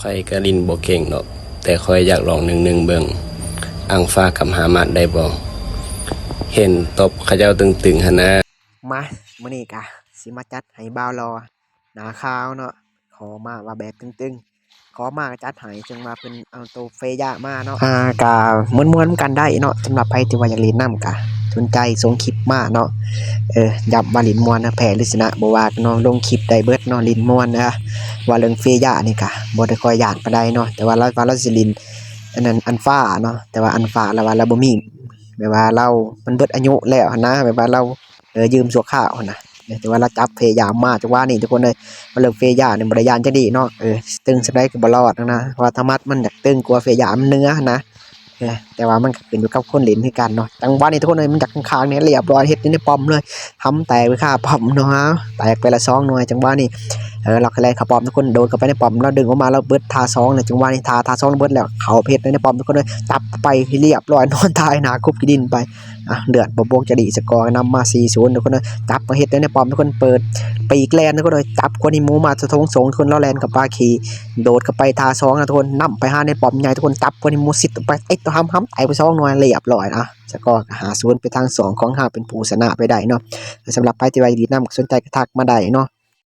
ຂ້ອຍກໍຫຼິ້ນບໍ່ເກັ່ງດອກ ແຕ່ຂ້ອຍຢາກລອງໜຶ່ງໆເບິ່ງ ອັງຟ້າກັບຮາມາດໄດ້ບໍ່? ເຫັນຕົບເຂົາເຈົ້າຕຶງໆຫັ້ນນາ. ມາ ມື້ນີ້ກະຊິມາຈັດໃຫ້ບ່າວຫຼໍ່ໜ້າຂາວເນາະ ຂໍມາວ່າແບບຕຶງໆ ຂໍມາກະຈັດໃຫ້ ເຊິ່ງວ່າເພິ່ນເອົາໂຕເຟຢາມາເນາະ ອ່າ ກະມ່ວນໆນຳກັນໄດ້ເນາະ ສຳລັບໃຜທີ່ວ່າຢາກຫຼິ້ນນຳກະສົນໃຈສົ່ງຄລິບມາເນາະ ເອີ ຢ້ຳວ່າຫຼິ້ນມ່ວນນະ ແພ້ຫຼືຊະນະບໍ່ວ່າກັນເນາະ ລົງຄລິບໄດ້ເບິດເນາະ ຫຼິ້ນມ່ວນນະ ວ່າເລື່ອງເຟຢານີ້ກະບໍ່ໄດ້ຄ່ອຍຢ້ານປານໃດເນາະ ແຕ່ວ່າລາວວ່າລາວຊິຫຼິ້ນອັນນັ້ນ ອັນຟ້າເນາະ ແຕ່ວ່າອັນຟ້າລາວວ່າລາວບໍ່ມີ ແບບວ່າລາວມັນເບິດອາຍຸແລ້ວຫັ້ນນະ ແບບວ່າລາວ ເອີ ຢືມຊົ່ວຄາວຫັ້ນນະ ແຕ່ວ່າລາວຈັບເຟຢາມາ ຈັງຫວະນີ້ທຸກຄົນເອີຍ ວ່າເລື່ອງເຟຢານີ້ບໍ່ໄດ້ຢ້ານຈັກດີ້ເນາະ ເອີ ຕຶງສ່ຳໃດກໍບໍ່ລອດຫັ້ນນະ ເພາະວ່າທຳມະມັນຢາກຕຶງກວ່າເຟຢາ ມັນເໜືອຫັ້ນນະ ເອີ ແຕ່ວ່າມັນກໍຂຶ້ນຢູ່ກັບຄົນຫຼິ້ນຄືກັນເນາະ ຈັງຫວະນີ້ທຸກຄົນເອີຍ ມັນຢາກຄ້າງໆນີ້ ລຽບຮ້ອຍ ເຮັດຢູ່ໃນປ້ອມເລີຍ ຫຳແຕກໄປຄາປ້ອມເນາະ ແຕກໄປລະສອງໜ່ວຍ ຈັງຫວະນີ້ ເອີ ລາວກໍແລ່ນເຂົ້າປ້ອມ ທຸກຄົນໂດດເຂົ້າໄປໃນປ້ອມ ລາວດຶງອອກມາ ລາວເບິດທ່າສອງແລ້ວ ຈັງຫວະນີ້ທ່າ ທ່າສອງລາວເບິດແລ້ວ ເຂົ້າໄປເຮັດໃນປ້ອມ ທຸກຄົນເອີຍ ຈັບໄປຮຽບຮ້ອຍ ນອນຕາຍໜ້າຄຸບຂີ້ດິນໄປ ອ່ະ ເລືອດບໍ່ບົກຈະດີ ສະກໍນຳມາສີ່ສູນ ທຸກຄົນເອີຍ ຈັບມາເຮັດໃນປ້ອມ ທຸກຄົນເປີດປີກແລ່ນ ທຸກຄົນເອີຍ ຈັບຄວນອີໝູມາສະທົງສົງ ທຸກຄົນລາວແລ່ນເຂົ້າປ່າຂີ້ ໂດດເຂົ້າໄປທ່າສອງນະ ທຸກຄົນນຳໄປຫາໃນປ້ອມໃຫຍ່ ທຸກຄົນຈັບຄວນອີໝູຊິດໄປ ຕິດຕົວຫຳ ຫຳແຕກໄປສອງໜ່ວຍ ລຽບຮ້ອຍ ອ່ະ ສະກໍຫ້າສູນ ເປັນທາງຊ່ອງຂອງເຮົາເປັນຜູ້ຊະນະໄປໄດ້ເນາະ ສຳລັບໃຜທີ່ວ່າຢາກຫຼິ້ນນຳ ສົນໃຈກໍທັກມາໄດ້ເນາະ